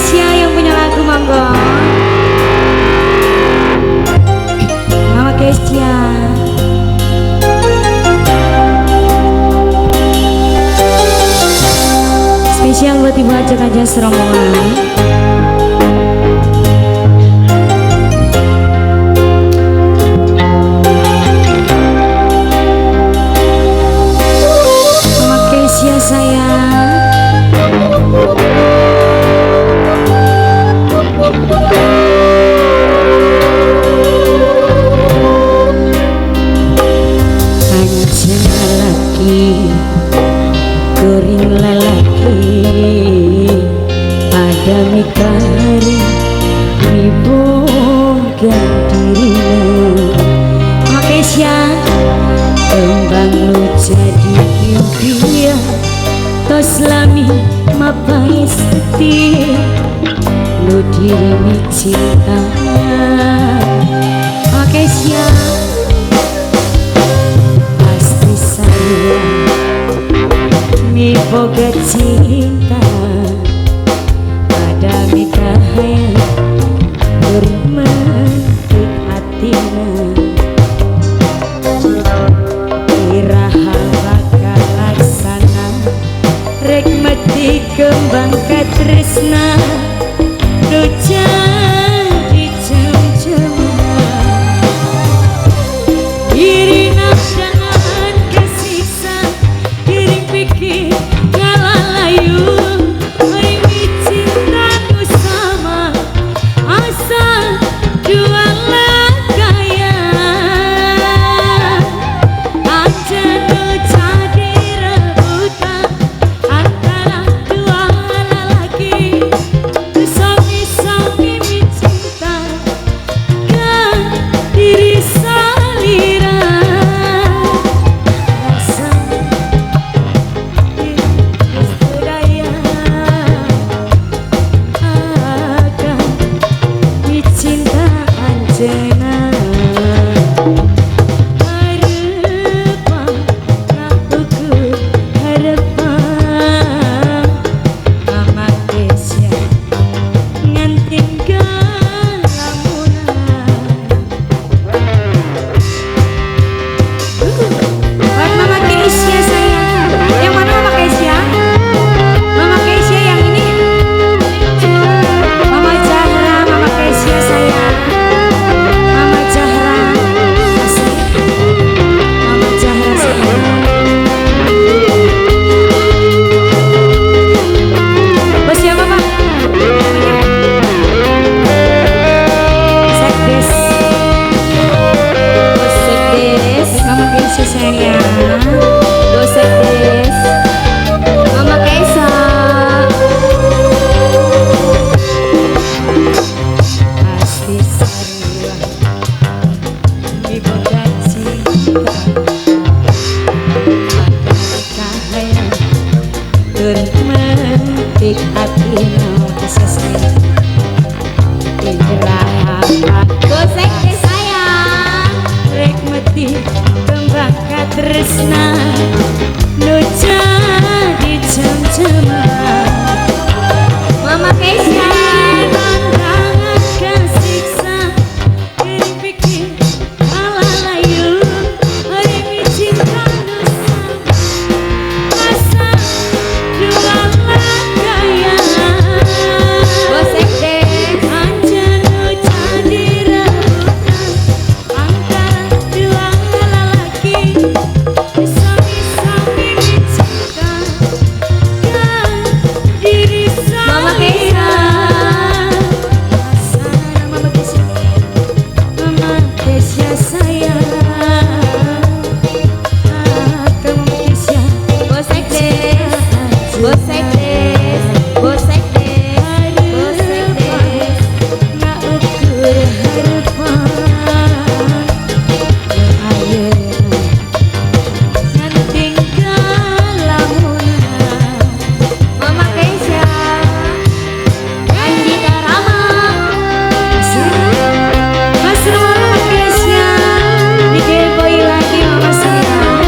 Keisha yang punya lagu monggo. Mama Keisha. Spesial buat ibu ajak aja serombongan. Mama Keisha sayang. Anjing lelaki, kuring lelaki, ada mikari riboga dirimu. Mama Keisha, kembang lu jadi impian, tos lami mapai setia, lu diri cinta. Mama Keisha, pasti sayang miboga cinta pada mikahaya bermentik hatina. Iraha bakal laksana rek mati kembang katresna nu jadi cem-ceman. Diri jangan kesiksa, diri pikir ngalalayu, merimi cintaku sama asa dua kaya. Aja nu jadi rebutan antara dua lelaki, suami-suami cinta ke diri salira. Rasa daya akan dicinta anjena. Harapan ukur harapan Mama Keisha ngan tinggal lamunan. Buat Mama Keisha sayang. Yang mana Mama Keisha? Mama Keisha yang ini. Mama Zahra, Mama Keisha sayang. Mama Zahra, asik. Mama Zahra sayang. Bos siapa Pak? Sekdes. Bos Sekdes, Mama Keisha sayang. Bos Sekdes, Mama Keisha. Pasti sarua miboga cinta pada kahayang tur mentik hati Keisha sayang. Iraha Bos Sekdes sayang. rek mati kembang katresna nu jadi cem-ceman. Mama Keisha. Tangan kesiksa, diri pikir alalayu, hari cinta nusa asa dua kaya. Bos Sekdes, Anjanu jadi rebutan antara dua lelaki, suami-suami cinta ke diri Mama Keisha. Sana Mama Keisha, Mama Keisha sayang. Mama Keisha, Bos Sekdes, Bos Sekdes, Bos Sekdes, Bos Sekdes. Nggak ukur harapan ayeuna ngan tinggal lamunan. Mama Keisha, Andita Rama. Mas Rama, Mama Keisha dikepoi lagi Mama sayang.